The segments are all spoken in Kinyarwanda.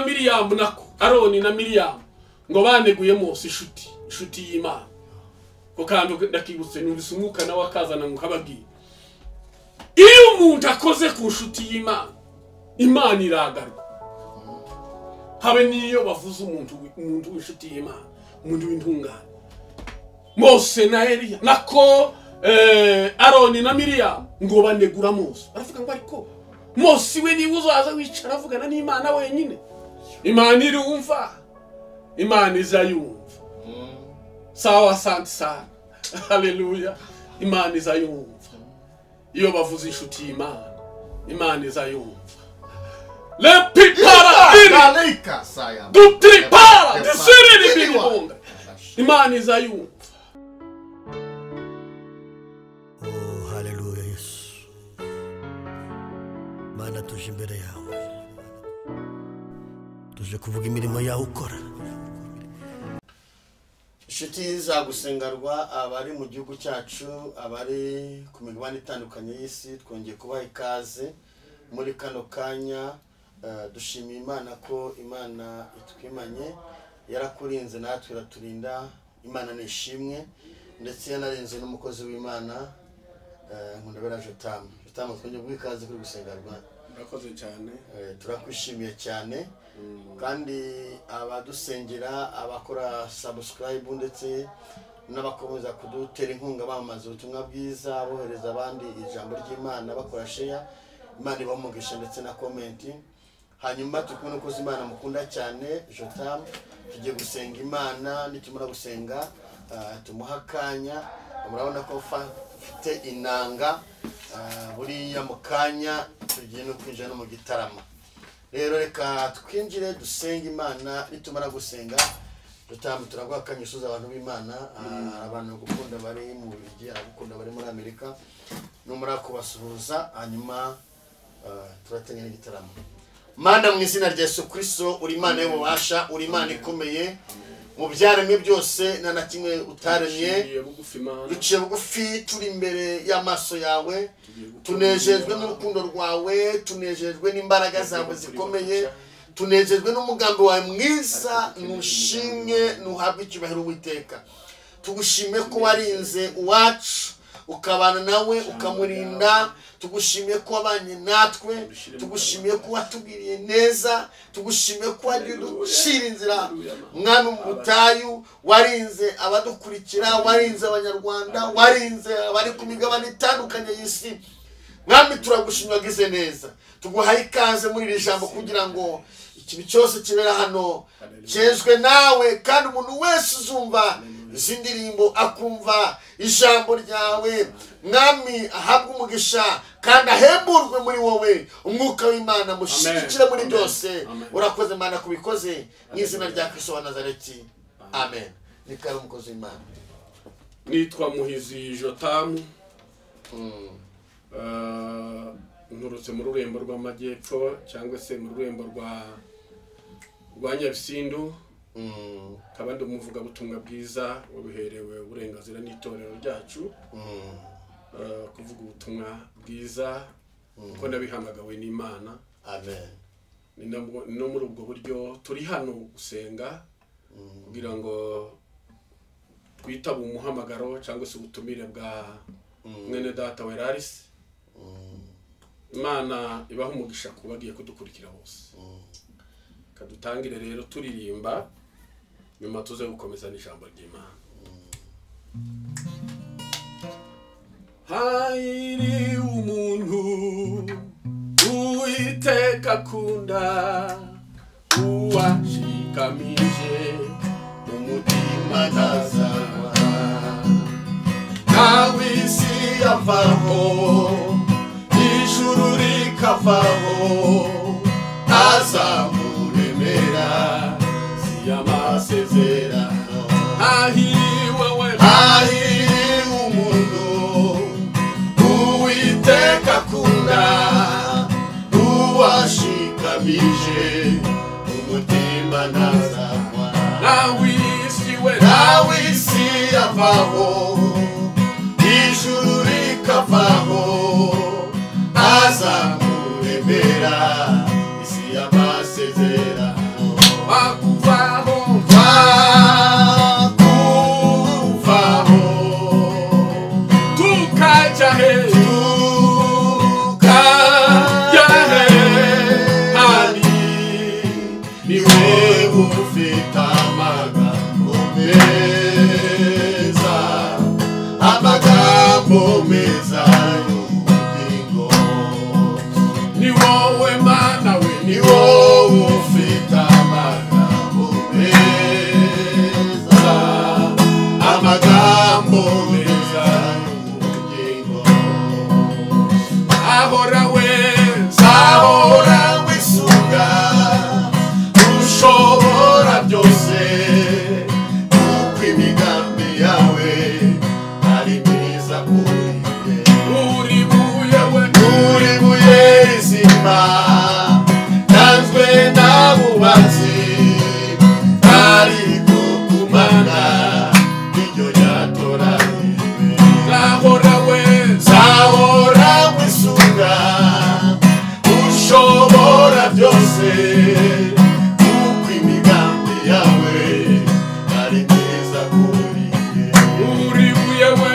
Miriyamu nako Aroni na Miriyamu ngo baneguye Mose inshuti y'Imana. Ko kandi ndakibutse numvise umwuka nawe akazana ngo kababwiye. Iyo umuntu akoze ku nshuti y'Imana, Imana iragarwa. Habe niyo bavuze umuntu w'inshuti y'Imana, umuntu w'intungane. Mose na Eliya nako Aroni na Miriyamu ngo banegura Mose. Baravuga ngo ariko Mose we niwe uzaza wicara avugana n'Imana wenyine. Imana irumva, Imana izayumva. Sawa, asante sana. Haleluya. Imana izayumva. Iyo bavuze inshuti y'Imana, Imana izayumva. Le pipara du tripara disiriri bibonga. Imana izayumva. Oh, haleluya Yesu. Mana tuje imbere yawe. Tuje kuvuga imirimo yawe ukora. Inshuti za gusengarwa abari mu gihugu cyacu, abari ku migabane itandukanye y'isi, twongeye kubaha ikaze muri kano kanya. Dushimiye Imana ko Imana itwimanye, yarakurinze natwe iraturinda. Imana nishimwe, ndetse yanarinze n'umukozi w'Imana Nkundabera Jotamu. Jotamu, twongeye kuguha ikaze kuri gusengarwa. Murakoze cyane. Turakwishimiye cyane. Kandi abadusengera, abakora subscribe ndetse n'abakomeza kudutera inkunga bamamaza ubutumwa bwiza, bohereza abandi ijambo ry'Imana, bakora share, Imana ibamugisha ndetse na comment. Hanyuma turi kumwe n'umukozi Imana mukunda cyane Jotamu. Tugiye gusenga Imana, nitumara gusenga tumuha akanya. Murabona ko mfite inanga, buriya mu kanya tugiye no kwinjira no mu gitaramo. Rero reka twinjire dusenge Imana. Nitumara gusenga Jotamu turaguha akanya usuhuza abantu b'Imana, abantu gukunda bari mu Bubiligi, abagukunda bari muri Amerika. Numara kubasuhuza hanyuma turateganya igitaramo. Mana mu izina rya Yesu Kristo, uri Imana y'ububasha, uri Imana ikomeye mu byaremwe byose, nta na kimwe utaremye. Duciye bugufi turi imbere y'amaso yawe, tunejejwe n'urukundo rwawe, tunejejwe n'imbaraga zawe zikomeye, tunejejwe n'umugambi wawe mwiza. Nushimwe, nuhabwe icyubahiro Uwiteka. Tugushime ko warinze uwacu, ukabana nawe, ukamurinda. Tugushimiye ko wabanye natwe, tugushimiye ko watugiriye neza, tugushimiye ko wagiye uducira inzira Mwami mu butayu. Warinze abadukurikira, warinze Abanyarwanda, warinze abari ku migabane itandukanye y'isi. Mwami turagushimye, wagize neza. Tuguhaye ikaze muri iri jambo kugira ngo ikintu cyose kibera hano cyezwe nawe, kandi umuntu wese uzumva izi ndirimbo akumva ijambo ryawe, Mwami ahabwe umugisha kandi ahemburwe muri wowe. Umwuka w'Imana mushyigikire muri byose. Urakoze Mana kubikoze mu izina rya Kristo wa Nazareti, amen. Ni kare umukozi w'Imana. Nitwa Muhizi Jotamu, nturutse mu rurembo rw'amajyepfo cyangwa se mu rurembo rwa Nyabisindu. Nkaba ndi umuvugabutumwa bwiza wabiherewe uburenganzira n'itorero ryacu kuvuga ubutumwa bwiza kuko nabihamagawe n'Imana. Amen. Ni no muri ubwo buryo turi hano gusenga kugira ngo twitabe umuhamagaro cyangwa se ubutumire bwa mwene data Werarisi. Imana ibaha umugisha ku bagiye kudukurikira bose. Kadutangire rero turirimba, nyuma tuze gukomeza n'ijambo ry'Imana. Hayiri umuntu Uwiteka akunda, uwashikamije umutima ntazagwa. Nawe isi yavaho, ijuru rikavaho, azamuremera si amasezerano. Hahiriwe we, hahiriwe umuntu Uwiteka akunda, uwashikamije umutima ntazagwa. Nawe isi we, nawe isi yavaho, ijuru rikavaho, azamuremera isi y'amasezerano. Ni wowe ufite amagambo meza, amagambo meza y'ubugingo. Ni wowe Mana we, Ni wowe ufite amagambo meza, amagambo meza y'ubugingo. Ahora we, Nzahora nkwisunga, ushobora byose, kuko imigambi yawe ari myiza kuri njye. Uri buye we, Uri buye rizima, ntanzwe n'abubatsi, ariko ku Mana niryo ryatoranijwe. Nzahora we, Nzahora nkwisunga, ushobora byose, kuko imigambi yawe ari myiza kuri njye. Uri buye we,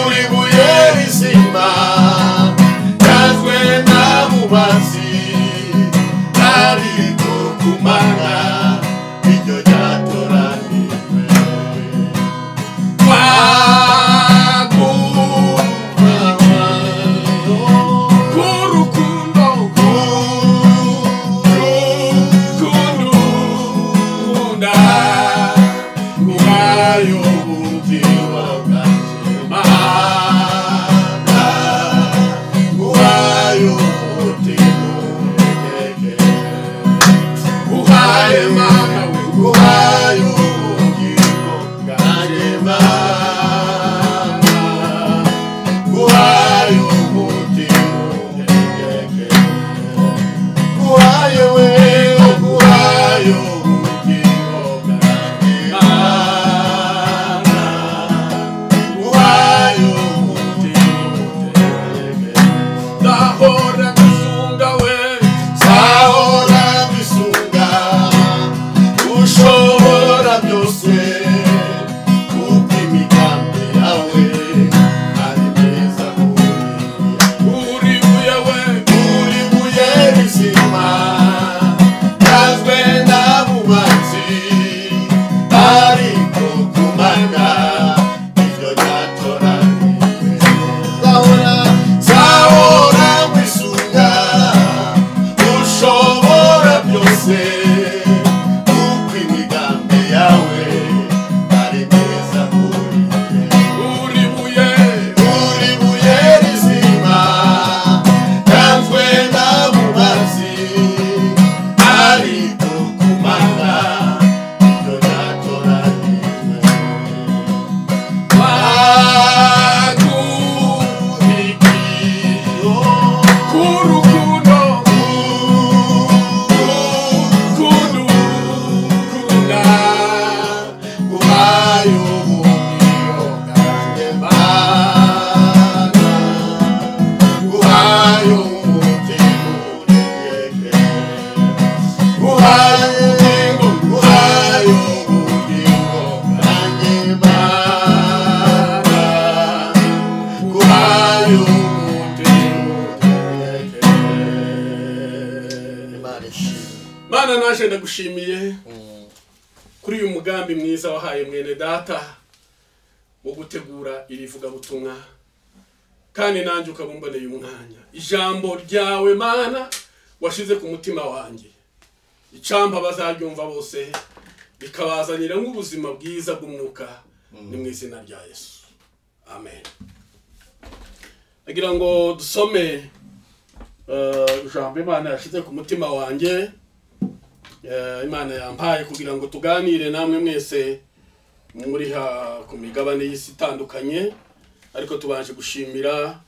Uri buye rizima, ntanzwe n'abubatsi, ariko ku Mana niryo ryatoranijwe. Kurukundo, kundunda, Nguhaye ubugingo bwanjye Mana, nguhaye umutima untegeke. Uhaye Mana we, Nguhaye ubugingo bwanjye Mana, nguhaye umutima untegeke. Nguhaye we, nguhaye ubugingo bwanjye Mana, nguhaye umutima untegeke. Nzahora ngusunga we, Nzahora nkwisunga, ushobora byose, kuko imigambi yawe ari myiza kuri njye. Uri buye we, Uri buye rizima, ntanzwe n'abubatsi, ariko ku Mana niryo ryatoranijwe. Nzahora, nzahora nkwisunga, ushobora byose, kuko imigambi yawe ari myiza kuri njye. Uri buye, Uri buye rizima, ntanzwe n'abubatsi, ariko ku Mana niryo ryatoranijwe. Wagurikiye kurukundo, kundunda, Nguhaye ubugingo bwanjye Mana, nguhaye umutima untegeke. Nguhaye ubugingo, nguhaye ubugingo bwanjye Mana, nguhaye umutima untegeke. Imana ishimwe. Mana naje ndagushimiye kuri uyu mugambi mwiza wahaye mwene data wo gutegura iri vugabutumwa, kandi nanjye ukaba umboneye umwanya. Ijambo ryawe Mana washize ku mutima wanjye, icampa bazaryumva bose bikabazanira nk'ubuzima bwiza bw'umwuka, ni mu izina rya Yesu, amen. Ndagira ngo dusome ijambo Imana yashize ku mutima wanjye, Imana yampaye kugira ngo tuganire namwe mwese muri ku migabane y'isi itandukanye, ariko tubanje gushimira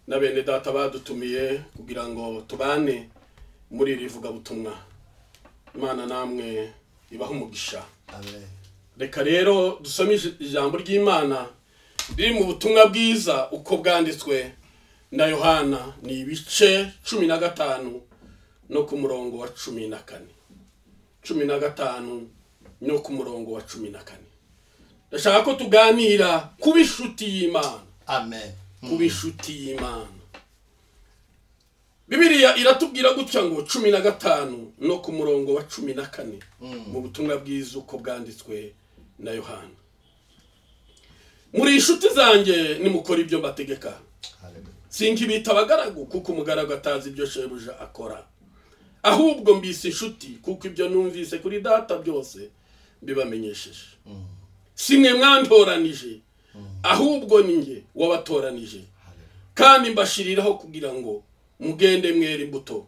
na bene data badutumiye kugira ngo tubane muri iri vugabutumwa. Imana namwe ibahe umugisha. Amen. Reka rero dusome ijambo ry'Imana riri mu butumwa bwiza uko bwanditswe na Yohana, ni ibice 15 no ku murongo wa 14. 15 no ku murongo wa 14. Ndashaka ko tuganira kuba inshuti y'Imana. Amen. Kuba inshuti y'Imana. Bibiliya iratubwira gutya ngo 15 no ku murongo wa 14 mu butumwa bwiza uko bwanditswe na Yohana. Muri inshuti zanjye nimukora ibyo mbategeka. Sinkibita abagaragu kuko umugaragu atazi ibyo shebuja akora, ahubwo mbise inshuti kuko ibyo numvise kuri data byose mbibamenyesheje. Simwe mwantoranije, ahubwo ni njye wabatoranije, kandi mbashiriraho kugira ngo mugende mwere imbuto,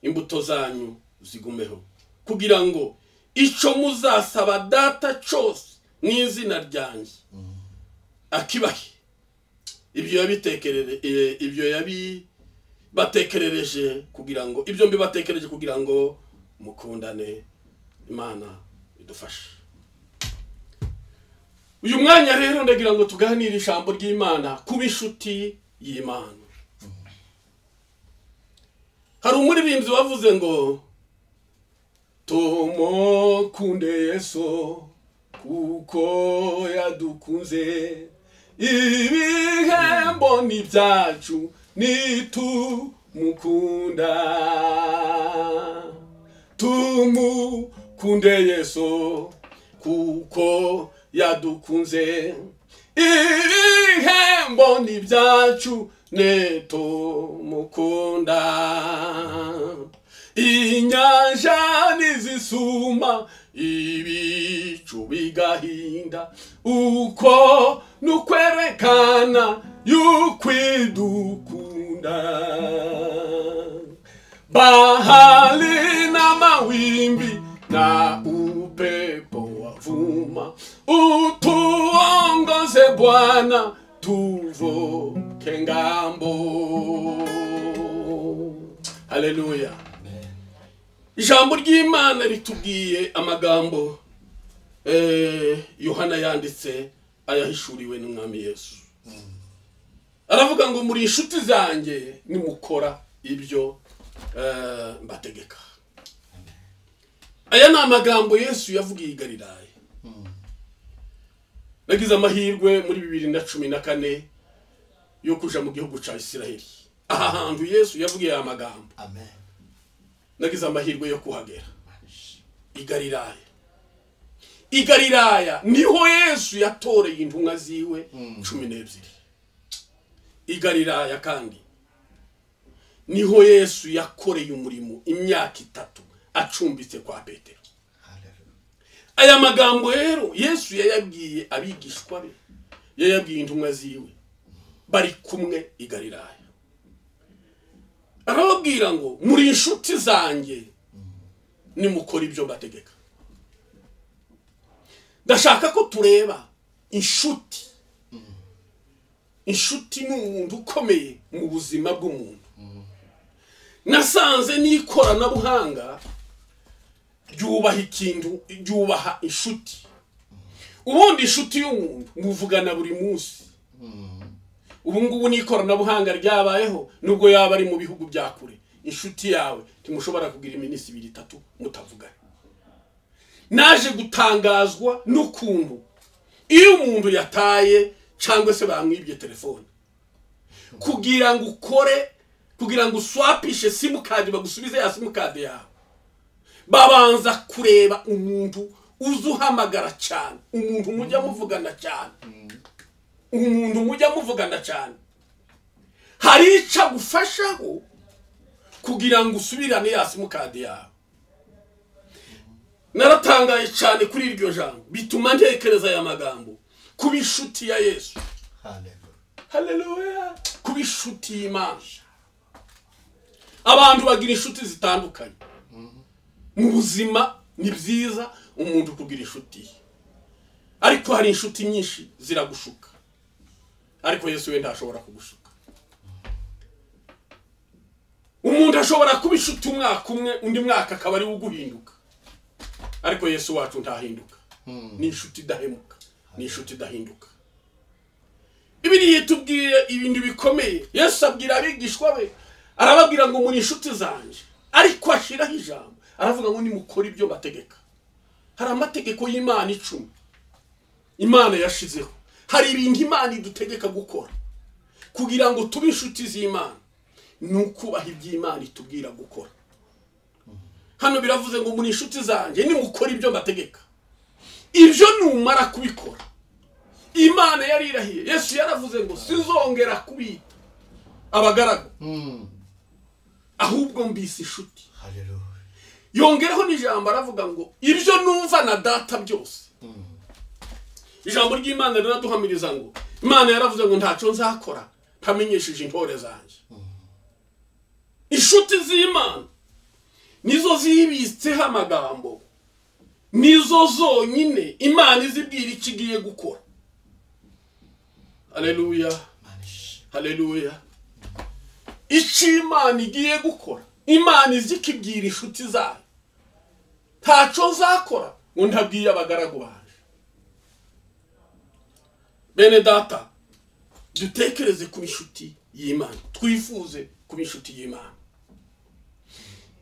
imbuto zanyu zigumeho, kugira ngo icyo muzasaba data cyose mu izina ryanjye akibahe. Ibyo yabibatekerereje kugira ngo ibyo mbibatekereje kugira ngo mukundane. Imana idufashe. Uyu mwanya rero ndagira ngo tuganire ijambo ry'Imana kuba inshuti y'Imana. Hari umuririmbyi wavuze ngo tumukunde Yesu kuko yadukunze, ibihembo ni byacu nitumukunda. Tumukunde Yesu kuko yadukunze, ibihembo ni byacu nitumukunda. Inyanja nizisuma ibicu bigahinda, uko nukwerekana yukwidukunda. Bahari na mawimbi na upepo wavuma, utuongoze Bwana tuvuke ngambo. Haleluya. Ijambo ry'Imana ritubwiye amagambo Yohana yanditse ayahishuriwe n'Umwami Yesu. Aravuga ngo muri inshuti zanjye nimukora ibyo mbategeka. Aya ni amagambo Yesu yavugiye i Galilaya. Nagize amahirwe muri 2014 yo kuja mu gihugu ca Isiraheli. Aha hantu Yesu yavugiye aya magambo. Amen. Nagize amahirwe yo kuhagera i Galilaya. I Galilaya niho Yesu yatoreye intumwa ziwe 12. I Galilaya kandi niho Yesu yakoreye umurimo imyaka 3 acumbitse kwa Petero. Aya magambo rero Yesu yayabwiye abigishwa be, yayabwiye intumwa ziwe bari kumwe i Galilaya. Arababwira ngo muri inshuti zanjye nimukora ibyo mbategeka. Ndashaka ko tureba inshuti. Inshuti ni umuntu ukomeye mu buzima bw'umuntu. Nasanze n'ikoranabuhanga ryubaha ikintu, ryubaha inshuti. Ubundi inshuti y'umuntu muvugana buri munsi. Ubu ngubu n'ikoranabuhanga ryabayeho, nubwo yaba ari mu bihugu bya kure, inshuti yawe ntimushobora kugira iminsi 2 3 mutavugana. Naje gutangazwa n'ukuntu iyo umuntu yataye cyangwa se bamwibye telefone, kugira ngo ukore, kugira ngo uswapishe simukadi bagusubize ya simukadi yawe, babanza kureba umuntu uzuhamagara cyane, umuntu mujya muvugana cyane, umuntu mujya muvugana cyane. Hari icyo agufashaho kugira ngo usubirane ya simukadi yawe. Naratangaye cyane kuri iryo jambo, bituma ntekereza aya magambo kuba inshuti ya Yesu. Haleluya. Kuba inshuti y'Imana. Abantu bagira inshuti zitandukanye mu buzima. Ni byiza umuntu kugira inshuti ye, ariko hari inshuti nyinshi ziragushuka, ariko Yesu we ntashobora kugushuka. Umuntu ashobora kuba inshuti umwaka umwe, undi mwaka akaba ari uguhinduka, ariko Yesu wacu ntahinduka. Ni inshuti idahemuka, ni inshuti idahinduka. Bibiliya itubwiye ibintu bikomeye. Yesu abwira abigishwa be, arababwira ngo muri inshuti zanjye, ariko ashiraho ijambo aravuga ngo nimukora ibyo bategeka. Hari amategeko y'Imana 10 Imana yashizeho. Hari ibintu Imana idutegeka gukora kugira ngo tube inshuti z'Imana. Ni ukubaha iby'Imana itubwira gukora. Hano biravuze ngo muri inshuti zanjye nimukora ibyo mbategeka. Ibyo numara kubikora, Imana yarirahiye. Yesu yaravuze ngo sinzongera kubita abagaragu, ahubwo mbise inshuti. Haleluya. Yongeraho n'ijambo aravuga ngo ibyo numva na data byose. Ijambo ry'Imana riraduhamiriza ngo Imana yaravuze ngo ntacyo nzakora ntamenyesheje intore zanjye. Inshuti z'Imana nizo zibitseho amagambo, nizo zonyine Imana izibwira icyo igiye gukora. Haleluya, haleluya. Icyo Imana igiye gukora, Imana izikibwira inshuti zayo. Ntacyo nzakora ngo ntabwiye abagaragu banje. Bene data, dutekereze kuba inshuti y'Imana, twifuze kuba inshuti y'Imana.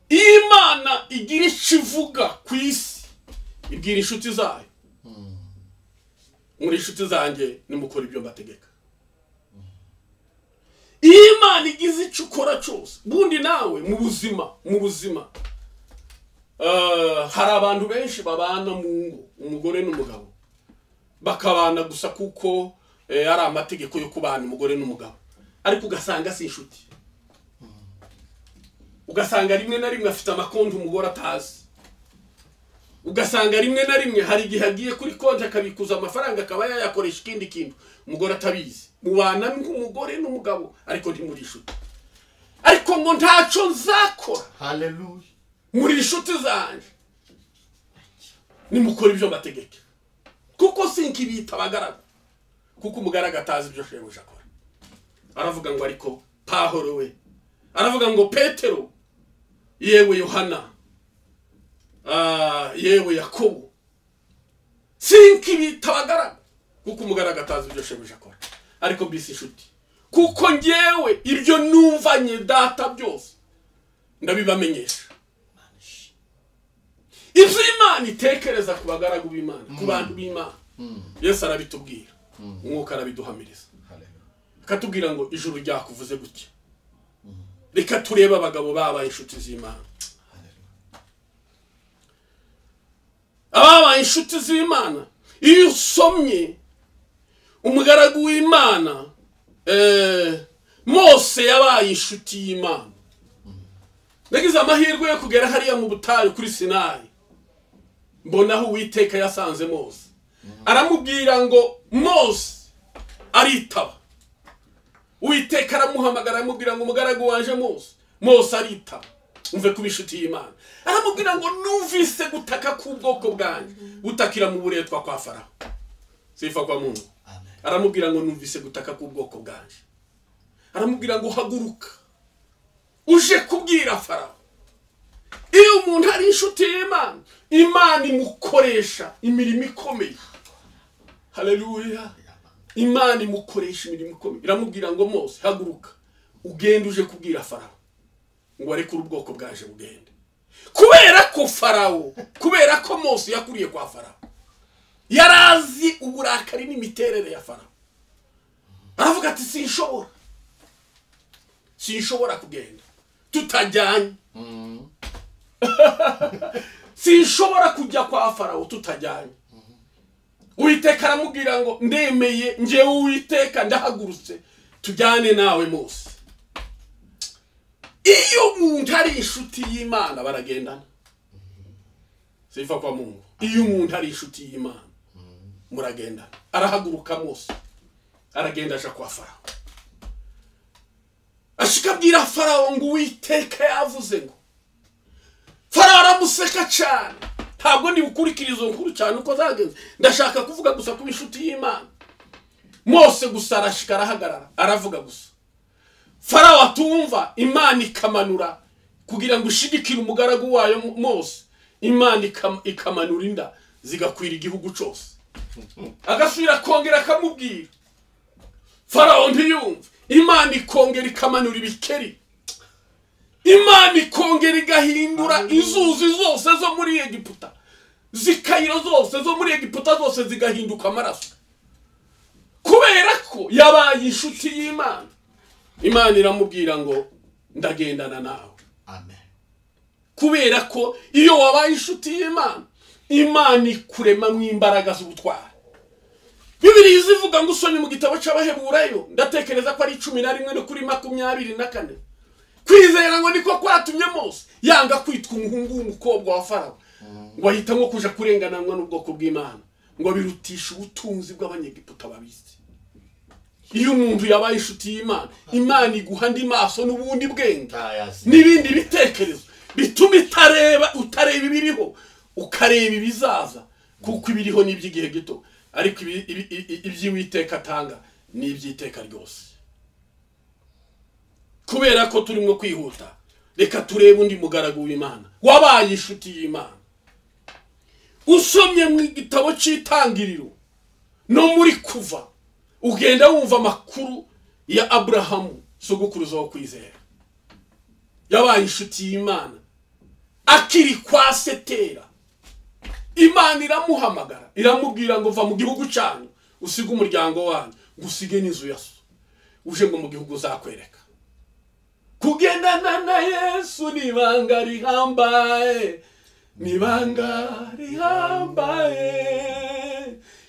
Imana igira icyo ivuga ku isi, ibwira inshuti zayo. Muri inshuti zanjye nimukora ibyo mbategeka. Imana igize icyo ukora cyose. Bundi nawe mu buzima, hari abantu benshi babana mu ngo, umugore n'umugabo, bakabana gusa kuko ari amategeko yo kubana umugore n'umugabo, ariko ugasanga si inshuti. Ugasanga rimwe na rimwe afite amakonti umugore atazi. Ugasanga rimwe na rimwe hari igihe agiye kuri konti akabikuza amafaranga akaba yayakoresha ikindi kintu umugore atabizi. Mubana nk'umugore n'umugabo ariko ntimuri inshuti. Ariko ngo ntacyo nzakora. Haleluya. Muri inshuti zanjye nimukora ibyo mbategeka, kuko sinkibita abagaragu, kuko umugaragu atazi ibyo shebuja akora. Aravuga ngo ariko Pawulo we, aravuga ngo Petero, yewe Yohana, yewe Yakobo, sinkibita abagaragu, kuko umugaragu atazi ibyo shebuja akora, ariko mbise inshuti, kuko ngewe ibyo numvanye data byose ndabibamenyesha. Ibyo Imana itekereza ku bagaragu b'Imana, ku bantu b'Imana, Yesu arabitubwira, Umwuka arabiduhamiriza, akatubwira ngo ijuru ryakuvuze gutya. Reka turebe abagabo babaye inshuti z'Imana. Ababaye inshuti z'Imana, iyo usomye umugaragu w'Imana Mose yabaye inshuti y'Imana. Nagize amahirwe yo kugera hariya mu butayu kuri Sinayi, mbona aho Uwiteka yasanze Mose, aramubwira ngo Mose aritaba. Uwiteka aramuhamagara aramubwira ngo umugaragu wanje Mose. Mose aritaba. Umve kuba inshuti y'Imana. Aramubwira ngo numvise gutaka k'ubwoko bwanjye butakira mu buretwa kwa Farawo. Sifa kwa Mungu. Aramubwira ngo numvise gutaka k'ubwoko bwanjye. Aramubwira ngo haguruka uje kubwira Farawo. Iyo umuntu ari inshuti y'Imana, Imana imukoresha imirimo ikomeye. Haleluya. Imana imukoresha imirimo ikomeye. Iramubwira ngo Mose haguruka ugende uje kubwira Farawo ngo arekure ubwoko bwaje bugende. Kubera ko Farawo, kubera ko Mose yakuriye kwa Farawo, yarazi uburakari n'imiterere ya Farawo. Aravuga ati sinshobora kugenda tutajyanye. Sinshobora kujya kwa Farawo tutajyanye. Uwiteka aramubwira ngo ndemeye njyewe Uwiteka ndahagurutse tujyane nawe Mose. Iyo umuntu ari inshuti y'Imana baragendana. Sifa kwa Mungu. Iyo umuntu ari inshuti y'Imana muragendana. Arahaguruka Mose, aragenda aja kwa Farawo. Ashikabwira Farawo ngo Uwiteka yavuze ngo. Farawo aramuseka cyane. Ntabwo ndi bukurikira izo nkuru cyane uko zagenze. Ndashaka kuvuga gusa kuba inshuti y'Imana. Mose gusa arashika arahagarara, aravuga gusa. Farawo atumva, Imana ikamanura kugira ngo ishigikire umugaragu wayo Mose. Imana ikamanura inda zigakwira igihugu cyose. Agasubira kongera akamubwira. Farawo ntiyumva. Imana ikongera ikamanura ibikeri. Imana ikongera igahindura inzuzi zose zo muri Egiputa, zikayiro zose zo muri Egiputa zose zigahinduka amaraso. Kubera ko yabaye inshuti y'Imana. Imana iramubwira ngo Ndagendana nawe. Amen. Kubera ko iyo wabaye inshuti y'Imana, Imana ikurema mu imbaraga z'ubutwari. Bibiliya izivuga ngo usomye mu gitabo cy'Abaheburayo, ndatekereza ko ari 11 no kuri 24. Kwizera ngo niko kwatumye Mose yanga kwitwa umuhungu w'umukobwa wa Farawo, ngo ahitamo kuja kurengananwa n'ubwoko bw'Imana, ngo birutisha ubutunzi bw'Abanyegiputa babizi. Iyo umuntu yabaye inshuti y'Imana, Imana iguha andi maso n'ubundi bwenge n'ibindi bitekerezo bituma utareba ibiriho, ukareba ibizaza, kuko ibiriho ni iby'igihe gito, ariko iby'Uwiteka atanga ni iby'iteka ryose. Kubera ko turimo kwihuta, reka turebe undi mugaragu w'Imana wabaye inshuti y'Imana. Usomye mu gitabo cy'Itangiriro no muri Kuva, ugenda wumva amakuru ya Abrahamu, sogokuruza wo kwizera. Yabaye inshuti y'Imana akiri kwa Setera. Imana iramuhamagara, iramubwira ngo va mu gihugu cyanyu, usige umuryango wanyu, ngusige n'inzu ya so, uje ngo mu gihugu uzakwereka. Kugendana na Yesu ni ibanga rihambaye, ni ibanga rihambaye.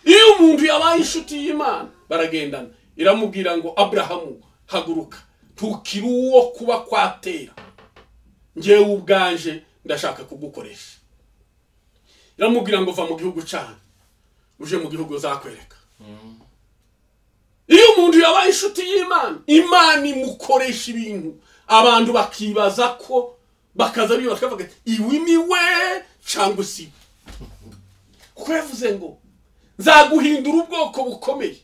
Iyo umuntu yabaye inshuti y'Imana baragendana, iramubwira ngo Abrahamu haguruka, ntukiri uwo kuba kwatera, njyewe ubwanje ndashaka kugukoresha. Iramubwira ngo va mu gihugu cyanyu, uje mu gihugu uzakwereka. Iyo umuntu yabaye inshuti y'Imana, Imana imukoresha ibintu abantu bakibaza ko bakaza bibaza bakavuga iwi ni we cyangwa si. Kuko yavuze ngo nzaguhindura ubwoko bukomeye.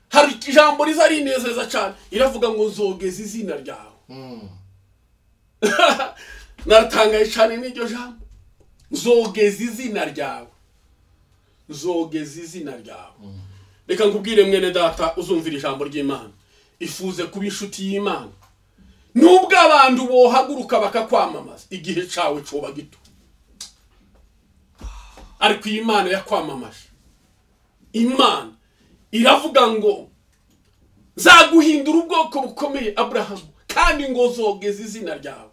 Hari ijambo riza rinezeza cyane, iravuga ngo nzogeza izina ryawe. Naratangaye cyane n'iryo jambo, nzogeza izina ryawe, nzogeza izina ryawe. Reka nkubwire mwene data uzumvira ijambo ry'Imana, ifuze kuba inshuti y'Imana. Nubwo abantu bohaguruka bakakwamamaza, igihe cyawe coba gito, ariko iyi Imana yakwamamaje. Imana iravuga ngo nzaguhindura ubwoko bukomeye Abrahamu, kandi ngo zogeza izina ryawe.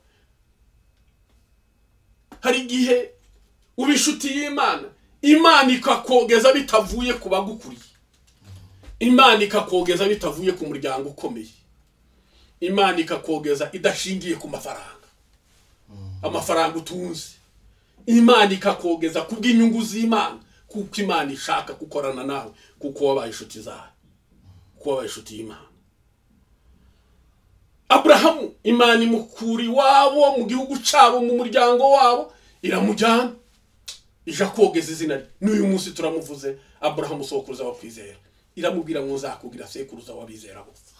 Hari igihe uba inshuti y'Imana, Imana ikakogeza bitavuye ku bagukuriye, Imana ikakogeza bitavuye ku muryango ukomeye, Imana ikakogeza idashingiye ku mafaranga, amafaranga utunze. Imana ikakogeza kubw'inyungu z'Imana, kuko Imana ishaka gukorana nawe, kuko wabaye inshuti zawe, kuko wabaye inshuti y'Imana. Abrahamu Imana imukura iwabo mu gihugu cyabo, mu muryango wabo, iramujyana ija kogeza izina rye. N'uyu munsi turamuvuze, Abrahamu sokuruza wa kwizera. Iramubwira ngo nzakugira sekuruza w'abizera bose,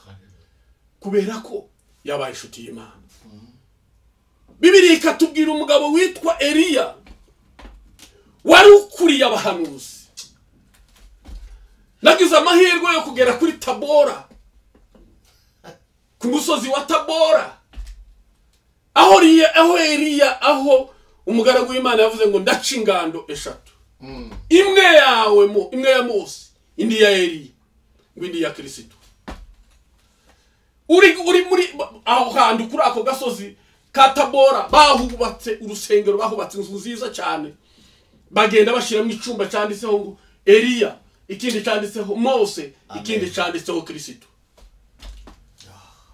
kubera ko yabaye inshuti y'Imana. Bibiliya ikatubwira umugabo witwa Eliya wari ukuriye abahanuzi. Nagize amahirwe yo kugera kuri Tabora, ku musozi wa Tabora, aho Eliya, aho umugaragu w'Imana yavuze ngo ndaca ingando eshatu, imwe yawe, imwe ya Mose, indi ya Eliya, ngo indi ya Kristo. Uri muri aho hantu kuri ako gasozi ka Tabora, bahubatse urusengero, bahubatse inzu nziza cyane, bagenda bashyiramo icyumba cyanditseho ngo Eliya, ikindi cyanditseho Mose, ikindi cyanditseho Kristo.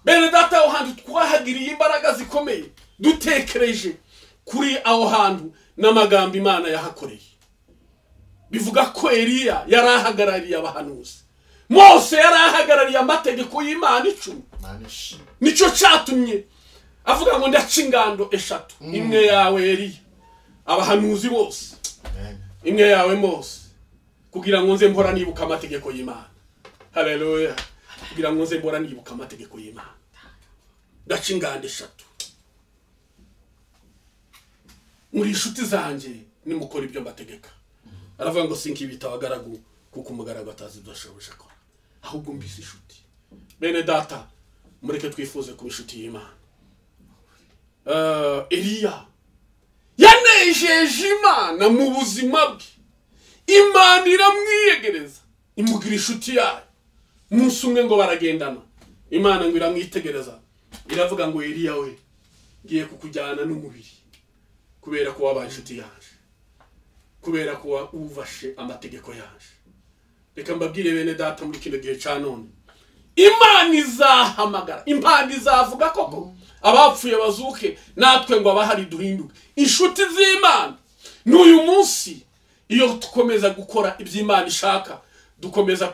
Bene data, aho hantu twahagiriye imbaraga zikomeye, dutekereje kuri aho hantu n'amagambo Imana yahakoreye. Bivuga ko Eliya yari ahagarariye abahanuzi, Mose yari ahagarariye amategeko y'Imana 10. Nicyo cyatumye avuga ngo ndaca ingando eshatu, imwe yawe Eliya, abahanuzi bose, imwe yawe Mose, kugira ngo nze mpora nibuka amategeko y'Imana. Haleluya. Kugira ngo nze mpora nibuka amategeko y'Imana. Ndaca ingando eshatu. Muri inshuti zanjye nimukora ibyo mbategeka. Aravuga ngo sinkibita abagaragu, kuko umugaragu atazi ibyo ashoboje akora, ahubwo mbise inshuti. Bene data, mureke twifuze kuba inshuti y'Imana. Eliya yanejeje Imana mu buzima bwe, Imana iramwiyegereza, imugira inshuti yayo. Umunsi umwe ngo baragendana, Imana ngo iramwitegereza, Iravuga ngo Eliya we ngiye kukujyana n'umubiri kubera ko wabaye inshuti yanje, kubera ko wubashe amategeko yanje. Reka mbabwire bene data, muri kino gihe ca none Imana izahamagara, impanda izavuga koko, abapfuye bazuke, natwe ngo abahari duhinduke inshuti z'Imana. N'uyu munsi iyo dukomeza gukora iby'Imana ishaka, dukomeza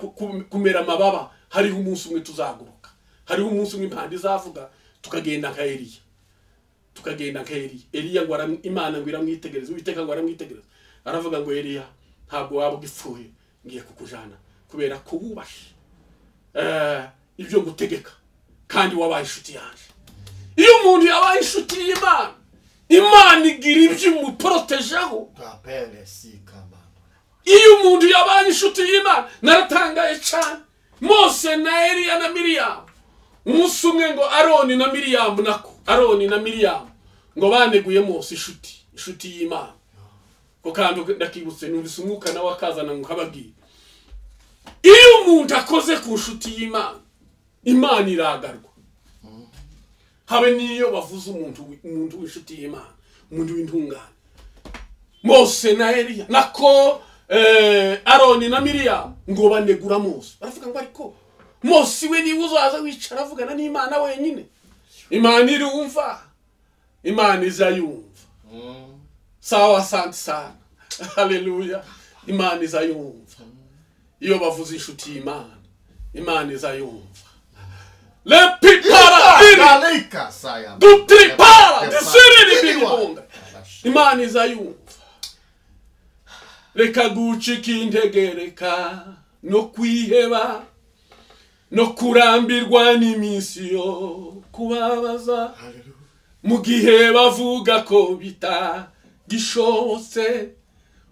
kumera amababa, hariho umunsi umwe tuzaguruka, hariho umunsi umwe impanda izavuga tukagenda nka Eliya, tukagenda nka Eliya. Eliya ngo Imana ngo iramwitegereza, Uwiteka ngo aramwitegereza, aravuga ngo Eliya ntabwo waba ugipfuye, ngiye kukujana kubera ko wubashe ibyo ngutegeka kandi wabaye inshuti yanje. Iyo umuntu yabaye inshuti y'Imana, Imana igira ibyo imuporotejeho. Iyo umuntu yabaye inshuti y'Imana, naratangaye cyane. Mose na Eliya na Miriyamu, umunsi umwe ngo Aroni na Miriyamu, nako Aroni na Miriyamu ngo baneguye Mose inshuti y'Imana. Ko kandi ndakibutse, numvise umwuka nawe akazana ngo nkababwire. Iyo umuntu akoze ku nshuti y'Imana, Imana iragarwa. Habe niyo bavuze umuntu w'inshuti y'Imana, umuntu w'intungane. Mose na Eliya nako Aroni na Miriyamu ngo banegura Mose, baravuga ngo ariko Mose we niwe uzaza wicara avugana n'Imana wenyine. Imana irumva, Imana izayumva. Sawa, asante sana, haleluya. Imana izayumva. Iyo bavuze inshuti y'Imana, Imana izayumva. Lepipara dutripara disiriri bibonga. Imana izayumva. Reka gucika intege, reka no kwiheba no kurambirwa n'iminsi yo kubabaza, mu gihe bavuga ko bitagishobotse,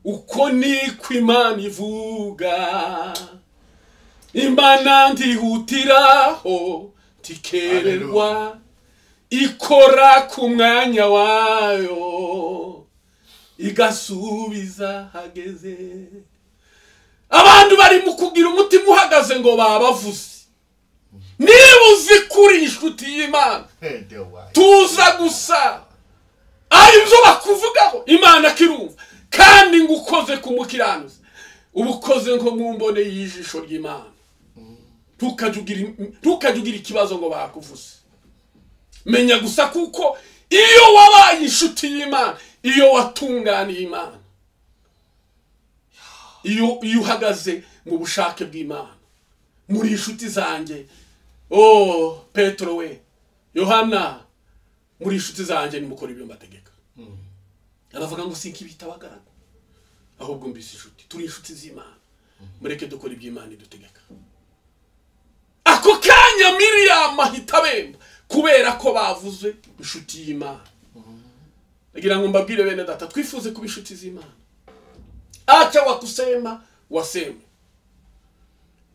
uko niko Imana ivuga. Imana ntihutiraho tikererwa, ikora ku mwanya wayo igasubiza hageze. Abantu bari mu kugira umutima uhagaze ngo babavuze. Niba uzi kuri inshuti y'Imana, tuza gusa ari ibyo bakuvugaho, Imana kirumva. Kandi ngo ukoze ku mukiranutsi, uba ukoze nko mu mbone y'ijisho ry'Imana. Ntukajye ugira ikibazo ngo bakuvuze. Menya gusa kuko iyo wabaye inshuti y'Imana, iyo watunganiye Imana, iyo uhagaze mu bushake bw'Imana, muri inshuti zanjye, oh Petro we, Yohana, muri inshuti zanjye nimukora ibyo mbategeka. Aravuga ngo sinkibita abagaragu, ahubwo mbise inshuti. Turi inshuti z'Imana, mureke dukora ibyo Imana idutegeka. Ako kanya Miriyamu ahita abemba kubera ko bavuze inshuti y'Imana. Ndagira ngo mbabwire bene data, twifuze kuba inshuti z'Imana. Acha wakusema waseme.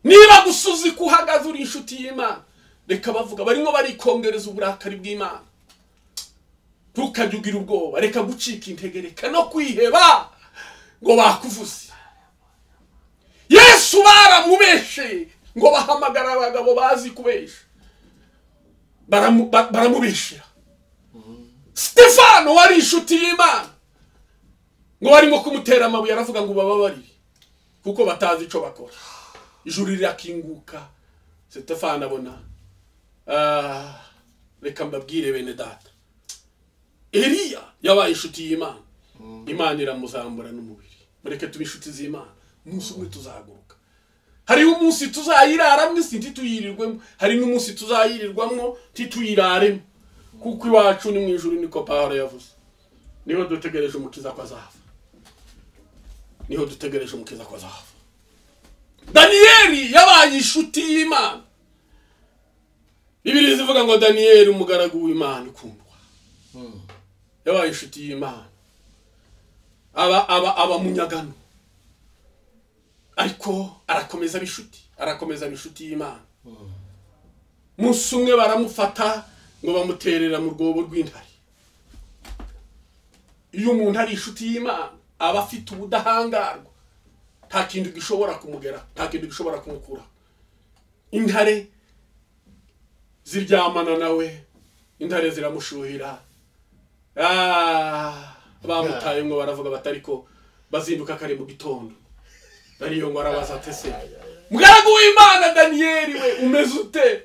Niba gusuzi kuhagaze uri inshuti y'Imana, reka bavuga, barimo barikongereza uburakari bw'Imana. Ntukajye ugira ubwoba, reka gucika intege, reka no kwiheba ngo bakuvuze. Yesu baramubeshe ngo bahamagara abagabo bazi kubesha, baramubeshera. Stefano wari inshuti y'Imana, ngo barimo kumutera amabuye, aravuga ngo bababarire kuko batazi ico bakora. Ijuru rirakinguka, Stefano abona. Reka mbabwire bene data, Eliya yabaye inshuti y'Imana, Imana iramuzambura n'umubiri. Mureke tube inshuti z'Imana, umunsi umwe tuzahaguruka. Hariho umunsi tuzayiraramwo isi ntituyirirwemo, hari n'umunsi tuzayirirwamwo ntituyiraremo, kuko iwacu ni mu ijuru, niko Pawulo yavuze. Niho dutegereje umukiza ko azava, niho dutegereje umukiza ko azava. Daniyeli yabaye inshuti y'Imana. Bibiliya ivuga ngo Daniyeli umugaragu w'Imana ukundwa, yabaye inshuti y'Imana, aba munyagano, ariko arakomeza bishuti, arakomeza bishuti y'Imana. Umunsi umwe baramufata ngo bamuterera mu rwobo rw'intare. Iyo umuntu ari inshuti y'Imana aba afite ubudahangarwa, nta kintu gishobora kumugera, nta kintu gishobora kumukura. Intare ziryamana nawe, Intare ziramushuhira. Bamutaye ngo baravuga batariko bazinduka kare mu gitondo. Dariyo ngo arabaza ati se mugaragu w'Imana Daniyeli we umeze ute?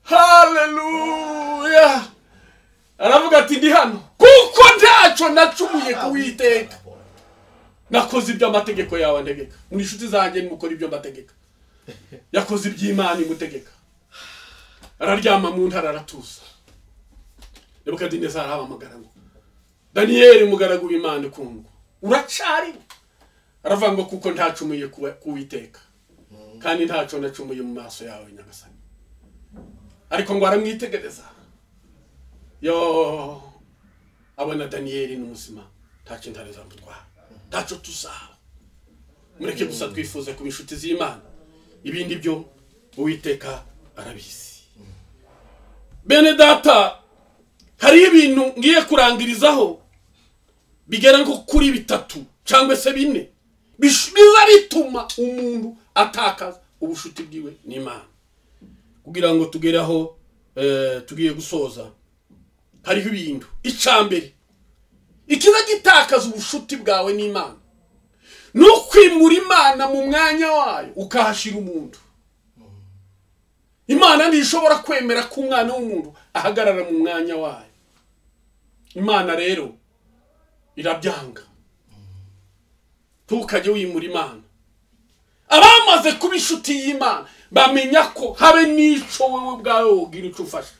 Haleluya. Aravuga ati ndi hano kuko ntacyo nacumuye ku Uwiteka, nakoze ibyo amategeko yawe antegeka. Muri inshuti zanjye nimukora ibyo mbategeka. Yakoze iby'Imana imutegeka. Araryama mu ntara aratuza. Nebukadinezari arahamagara ngo Daniyeli mugaragu w'Imana ukundwa, uracari? Aravuga ngo kuko ntacumuye ku Uwiteka kandi ntacyo nacumuye mu maso yawe Nyagasani. Ariko ngo aramwitegereza, yo abona Daniyeli ni muzima, ntacyo intare zamutwara, ntacyo tuzaba. Mureke gusa twifuze kuba inshuti z'Imana, ibindi byo Uwiteka arabizi. Bene data, hari ibintu ngiye kurangirizaho bigera nko kuri bitatu cyangwa se bine biza bituma umuntu atakaza ubushuti bwiwe n'Imana. Kugira ngo tugeraho tugiye gusoza, hariho ibintu. Icambere ikiza gitakaza ubushuti bwawe n'Imana no kwimura Imana mu mwanya wayo ukahashira umuntu. Imana ntishobora kwemera ko umwana w'umuntu ahagarara mu mwanya wayo. Imana rero irabyanga. Ntukajye wimura Imana. Abamaze kuba inshuti y'Imana bamenya ko habe n'ico wewe ubwawe wogira ico ufasha.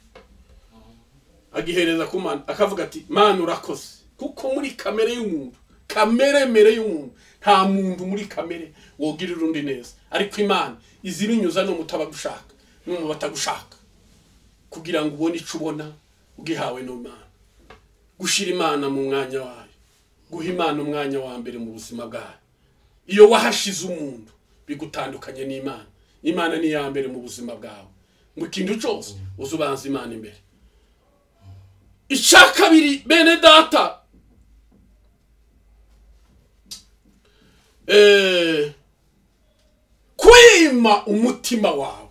Agihereza ku Mana akavuga ati Mana urakoze, kuko muri kamere y'umuntu, kamere mere y'umuntu, nta muntu muri kamere wogirira undi neza. Ariko Imana izibinyuza no mutabagushaka no mu batagushaka, kugira ngo ubone ico ubona ugihawe n'Imana. Gushira Imana mu mwanya wayo, guha Imana umwanya wa mbere mu buzima bwawe. Iyo wahashize umuntu bigutandukanye n'Imana. Imana ni ya mbere mu buzima bwawe. Mu kintu cyose uzubanza Imana imbere. Icya kabiri bene data, kwima umutima wawe.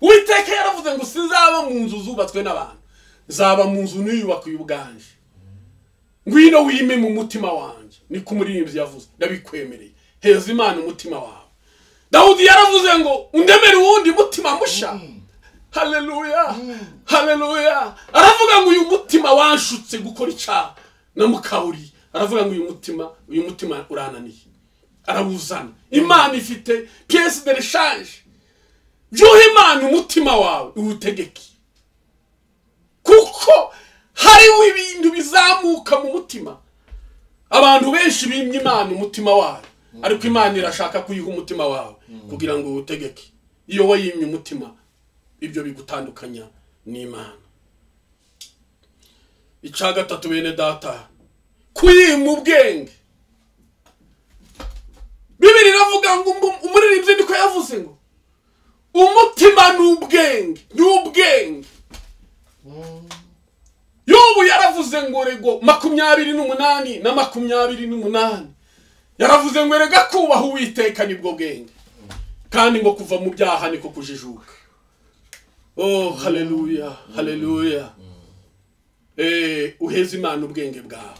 Uwiteka yaravuze ngo sinzaba mu nzu zubatswe n'abantu, nzaba mu nzu niyubaka ubwanje. Ngwino wime mu mutima wanjye, niko umuririmbyi yavuze, ndabikwemereye. Heza Imana umutima wawe. Dawudi yaravuze ngo undemere uwundi mutima musha. Haleluya, haleluya. Aravuga ngo uyu mutima wanshutse gukora icyaha na mukawuri. Aravuga ngo uyu mutima urananiye. Arawuzana. Imana ifite pièce de rechange. Juha Imana umutima wawe uwutegeke, kuko hariho ibintu bizamuka mu mutima. Abantu benshi bimye Imana umutima wawe, ariko Imana irashaka kuyiha umutima wawe kugira ngo uwutegeke. Iyo wayimye umutima, ibyo bigutandukanya n'Imana. Icya gatatu bene data, kwima ubwenge. Bibiri iravuga ngo umuririmbyi niko yavuze ngo umutima n'ubwenge, n'ubwenge. Yobu yaravuze ngo rego 28 na 28 yaravuze ngo erega kubaha Uwiteka nibwo bwenge, kandi ngo kuva mu byaha niko kujijuka. Oh haleluya, haleluya. Uheze Imana ubwenge bwawe.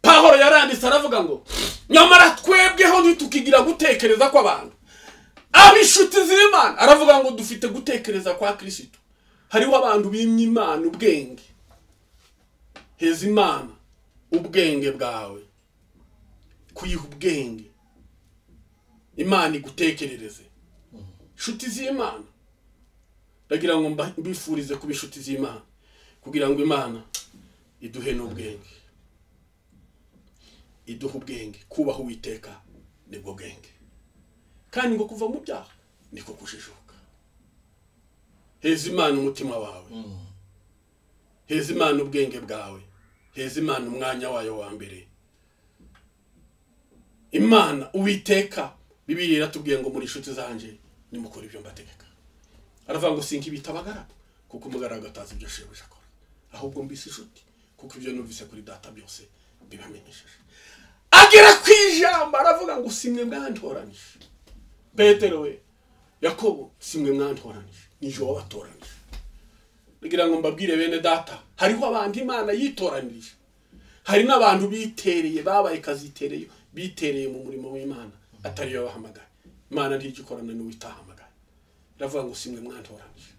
Pawulo yaranditse aravuga ngo nyamara twebweho ntitukigira gutekereza kw'abantu, ab'inshuti z'Imana. Aravuga ngo dufite gutekereza kwa Kristo. Hariho abantu bimye Imana ubwenge. Heza Imana ubwenge bwawe, kuyiha ubwenge, Imana igutekerereze. Inshuti z'Imana, ndagira ngo mbifurize kuba inshuti z'Imana, kugira ngo Imana iduhe n'ubwenge, iduhe ubwenge. Kubaha Uwiteka nibwo bwenge, kandi ngo kuva mu byaha niko kujijuka. Heza Imana umutima wawe, heza Imana ubwenge bwawe, heza Imana umwanya wayo wa mbere. Imana Uwiteka, Bibiliya iratubwiye ngo muri inshuti zanje nimukora ibyo mbategeka. Aravuga ngo sinkibita abagaragu, kuko umugaragu atazi ibyo shebuja akora, ahubwo mbise inshuti, kuko ibyo numvise kuri data byose mbibamenyesheje. Agera ku ijambo aravuga ngo simwe mwantoranije. Petero we, Yakobo, simwe mwantoranije, nije wabatoranije. Ngira ngo mbabwire bene data, hariho abantu Imana yitoranirije, hari n'abantu bitereye, babaye kazitereye, bitereye mu murimo w'Imana atari yo bahamagaye. Imana ntigikorana n'uwitahamagaye, iravuga ngo simwe mwantoranije.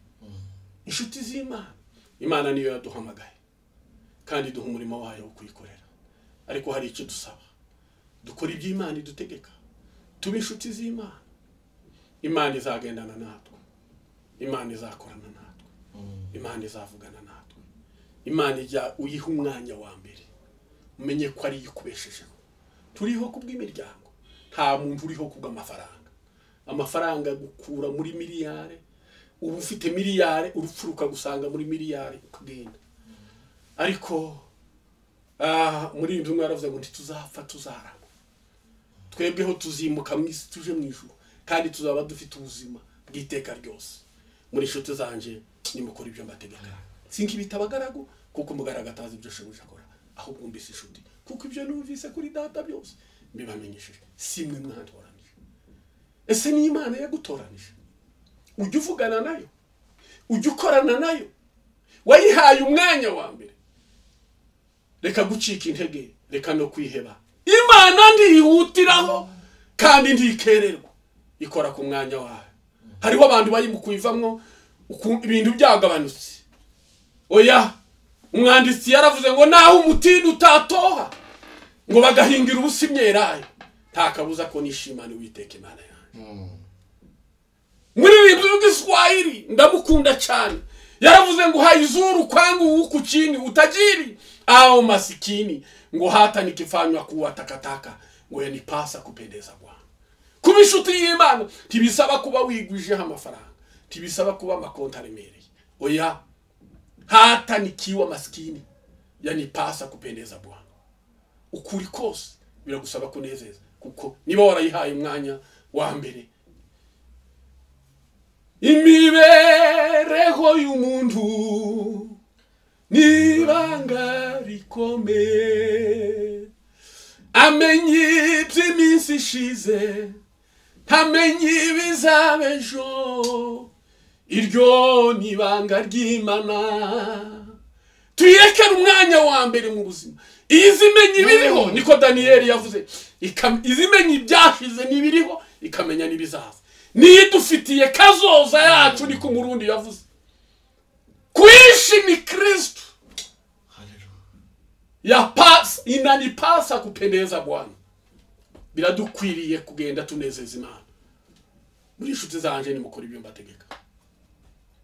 Inshuti z'Imana, Imana niyo yaduhamagaye kandi duha umurimo wayo wo kuyikorera. Ariko hari icyo dusaba, dukora ibyo Imana idutegeka, tube inshuti z'Imana. Imana izagendana natwe, Imana izakorana natwe, Imana izavugana natwe. Imana ijya uyiha umwanya wa mbere, umenye ko ari ikubeshejeho. Turiho kubw'imiryango, nta muntu uriho kubw'amafaranga. Amafaranga gukura muri miliyare, uba ufite miliyare urupfu rukagusanga muri miliyare ukagenda. Ariko muri iyi nzu yaravuze ngo ntituzapfa tuzarama, twebweho tuzimuka mu isi tuje mu ijuru, kandi tuzaba dufite ubuzima bw'iteka ryose. Muri inshuti zanje nimukora ibyo mbategeka, sinkibita abagaragu kuko umugaragu atazi ibyo shebuja akora, ahubwo mbise inshuti kuko ibyo numvise kuri data byose mbibamenyesheje. Simwe mwantoranije. Ese ni Imana yagutoranije? Ujya uvugana nayo, ujya ukorana nayo, wayihaye umwanya wa mbere. Reka gucika intege, reka no kwiheba. Imana ndihutiraho kandi ndikererwa, ikora ku mwanya wayo. Hariho abantu bari mu kuivamwo ibintu byagabanutse. Oya, umwanditsi yaravuze ngo naho umutindi utatoha ngo bagahingira ubusa imyelayo, nta kabuza ko nishimana Uwiteka Imana yanjye. Muri ibintu by'Igiswahili ndamukunda cyane, yaravuze ngo haizuru kwangu huku chini utajiri au masikini, ngo hata nikifanywa kuwa takataka ngo yanipasa kupendeza Bwana. Kuba inshuti y'Imana ntibisaba kuba wigwijeho amafaranga, ntibisaba kuba amakonti aremereye. Oya, hata nikiwa masikini yanipasa kupendeza Bwana. Ukuri kose biragusaba kunezeza, kuko niba warayihaye umwanya wa mbere. Imibereho y'umuntu n'ibanga rikomeye, amenye iby'iminsi ishize, ntamenye ibizaba ejo, iryo ni ibanga ry'Imana. Tuyirekere umwanya wa mbere mu buzima. Izimenye ibiriho, niko Daniyeli yavuze, izimenye ibyashize n'ibiriho, ikamenya n'ibizaza. Niyidufitiye kazoza yacu, niko Umurundi yavuze. Kuishi ni Kristo. Yapasa, inanipasa kupendeza Bwana. Biradukwiriye kugenda tunezeza Imana. Muri inshuti zanje nimukora ibyo mbategeka.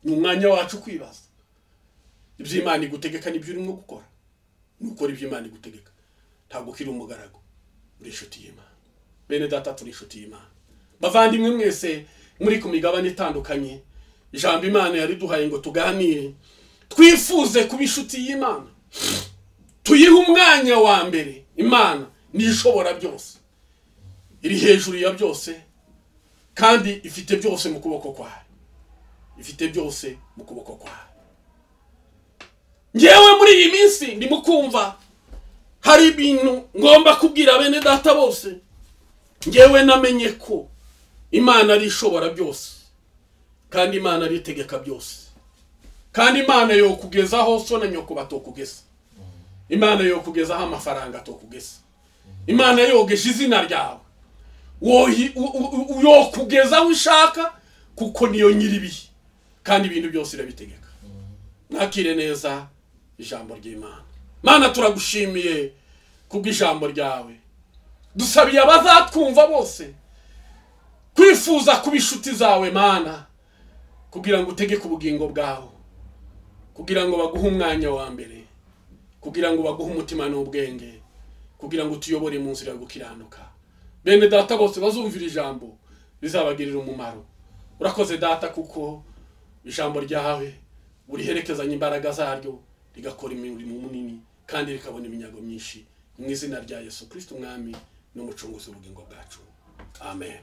Ni umwanya wacu kwibaza ibyo Imana igutegeka n'ibyo urimo gukora. Nukora ibyo Imana igutegeka, ntabwo ukiri umugaragu, uri inshuti y'Imana. Bene data, turi inshuti y'Imana. Bavandimwe mwese muri ku migabane itandukanye, ijambo Imana yariduhaye ngo tuganire, twifuze kuba inshuti y'Imana, tuyihe umwanya wa mbere. Imana ni ishobora byose, iri hejuru ya byose, kandi ifite byose mu kuboko kwayo, ifite byose mu kuboko kwayo. Ngewe muri iyi minsi ndimo kumva hari ibintu ngomba kubwira bene data bose. Ngewe namenye ko Imana ari ishobora byose, kandi Imana ari itegeka byose, kandi Imana yo kugezaho so na nyoko batokugeza, Imana yo kugezaho amafaranga atokugeza, Imana yogeje izina ryawe, yo kugezaho ushaka, kuko niyo nyiribihe, kandi ibintu byose irabitegeka. Nakire neza ijambo ry'Imana. Mana, turagushimiye kubw'ijambo ryawe. Dusabiye abazatwumva bose kwifuza kuba inshuti zawe Mana, kugira ngo utegeke ubugingo bwawe, kugira ngo baguhe umwanya wa mbere, kugira ngo baguhe umutima n'ubwenge, kugira ngo utuyobore mu nzira yo gukiranuka. Bene data bose bazumvira ijambo rizabagirira umumaro. Urakoze data, kuko ijambo ryawe uriherekezanya imbaraga zaryo, rigakora imirimo munini kandi rikabona iminyago myinshi. Mu izina rya Yesu Kristo Umwami n'Umucunguzi w'ubugingo bwacu, amen.